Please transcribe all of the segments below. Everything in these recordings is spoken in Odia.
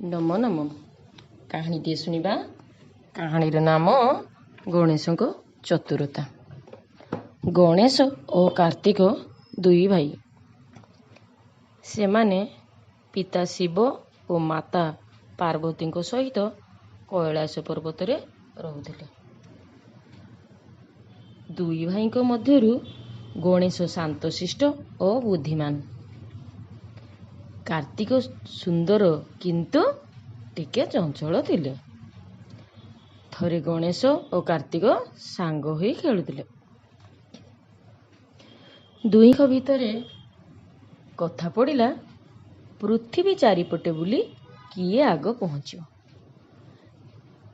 ନମୋ ନମଃ। କାହାଣୀଟିଏ ଶୁଣିବା। କାହାଣୀର ନାମ ଗଣେଶଙ୍କ ଚତୁରତା। ଗଣେଶ ଓ କାର୍ତ୍ତିକ ଦୁଇ ଭାଇ। ସେମାନେ ପିତା ଶିବ ଓ ମାତା ପାର୍ବତୀଙ୍କ ସହିତ କୈଳାସ ପର୍ବତରେ ରହୁଥିଲେ। ଦୁଇ ଭାଇଙ୍କ ମଧ୍ୟରୁ ଗଣେଶ ଶାନ୍ତଶିଷ୍ଟ ଓ ବୁଦ୍ଧିମାନ। କାର୍ତ୍ତିକ ସୁନ୍ଦର କିନ୍ତୁ ଟିକେ ଚଞ୍ଚଳ ଥିଲେ। ଥରେ ଗଣେଶ ଓ କାର୍ତ୍ତିକ ସାଙ୍ଗ ହୋଇ ଖେଳୁଥିଲେ। ଦୁହିଁଙ୍କ ଭିତରେ କଥା ପଡ଼ିଲା, ପୃଥିବୀ ଚାରିପଟେ ବୁଲି କିଏ ଆଗ ପହଞ୍ଚିବ।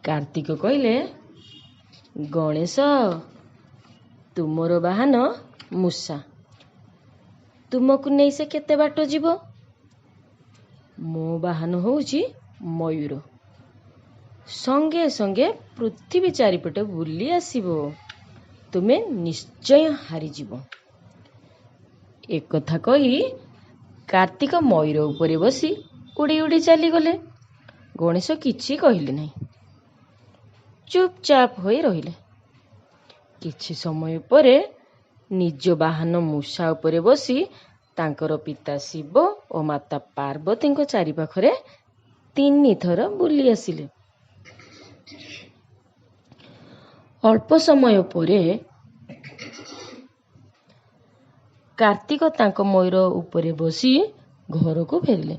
କାର୍ତ୍ତିକ କହିଲେ, ଗଣେଶ, ତୁମର ବାହନ ମୂଷା, ତୁମକୁ ନେଇ ସେ କେତେ ବାଟ ଯିବ? ମୋ ବାହନ ହେଉଛି ମୟୂର, ସଙ୍ଗେ ସଙ୍ଗେ ପୃଥିବୀ ଚାରିପଟେ ବୁଲି ଆସିବ। ତୁମେ ନିଶ୍ଚୟ ହାରିଯିବ। ଏକଥା କହି କାର୍ତ୍ତିକ ମୟୂର ଉପରେ ବସି ଉଡ଼ି ଉଡ଼ି ଚାଲିଗଲେ। ଗଣେଶ କିଛି କହିଲେ ନାହିଁ, ଚୁପଚାପ ହୋଇ ରହିଲେ। କିଛି ସମୟ ପରେ ନିଜ ବାହନ ମୂଷା ଉପରେ ବସି ତାଙ୍କର ପିତା ଶିବ ଓ ମାତା ପାର୍ବତୀଙ୍କ ଚାରିପାଖରେ ତିନିଥର ବୁଲି ଆସିଲେ। ଅଳ୍ପ ସମୟ ପରେ କାର୍ତ୍ତିକ ତାଙ୍କ ମୟୂର ଉପରେ ବସି ଘରକୁ ଫେରିଲେ।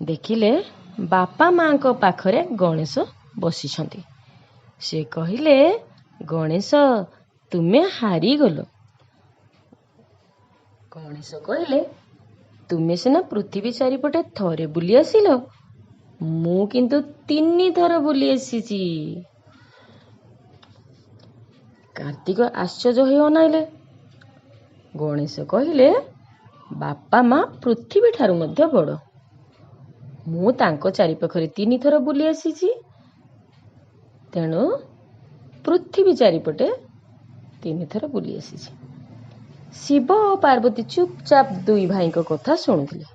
ଦେଖିଲେ ବାପା ମାଙ୍କ ପାଖରେ ଗଣେଶ ବସିଛନ୍ତି। ସେ କହିଲେ, ଗଣେଶ, ତୁମେ ହାରିଗଲ। ଗଣେଶ କହିଲେ, ତୁମେ ସିନା ପୃଥିବୀ ଚାରିପଟେ ଥରେ ବୁଲି ଆସିଲ, ମୁଁ କିନ୍ତୁ ତିନିଥର ବୁଲି ଆସିଛି। କାର୍ତ୍ତିକ ଆଶ୍ଚର୍ଯ୍ୟ ହୋଇ ଅନାଇଲେ। ଗଣେଶ କହିଲେ, ବାପା ମା ପୃଥିବୀ ଠାରୁ ମଧ୍ୟ ବଡ଼। ମୁଁ ତାଙ୍କ ଚାରିପାଖରେ ତିନିଥର ବୁଲି ଆସିଛି, ତେଣୁ ପୃଥିବୀ ଚାରିପଟେ ତିନିଥର ବୁଲି ଆସିଛି। ଶିବ ଓ ପାର୍ବତୀ ଚୁପଚାପ ଦୁଇ ଭାଇଙ୍କ କଥା ଶୁଣୁଥିଲେ।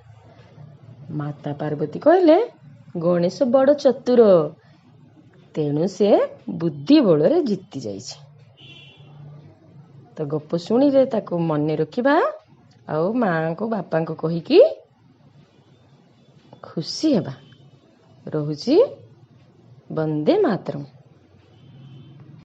ମାତା ପାର୍ବତୀ କହିଲେ, ଗଣେଶ ବଡ଼ ଚତୁର, ତେଣୁ ସେ ବୁଦ୍ଧି ବଳରେ ଜିତି ଯାଇଛି। ତ ଗପ ଶୁଣିଲେ ତାକୁ ମନେ ରଖିବା ଆଉ ମାଆଙ୍କୁ ବାପାଙ୍କୁ କହିକି ଖୁସି ହେବା। ରହୁଛି, ବନ୍ଦେ ମାତରମ୍।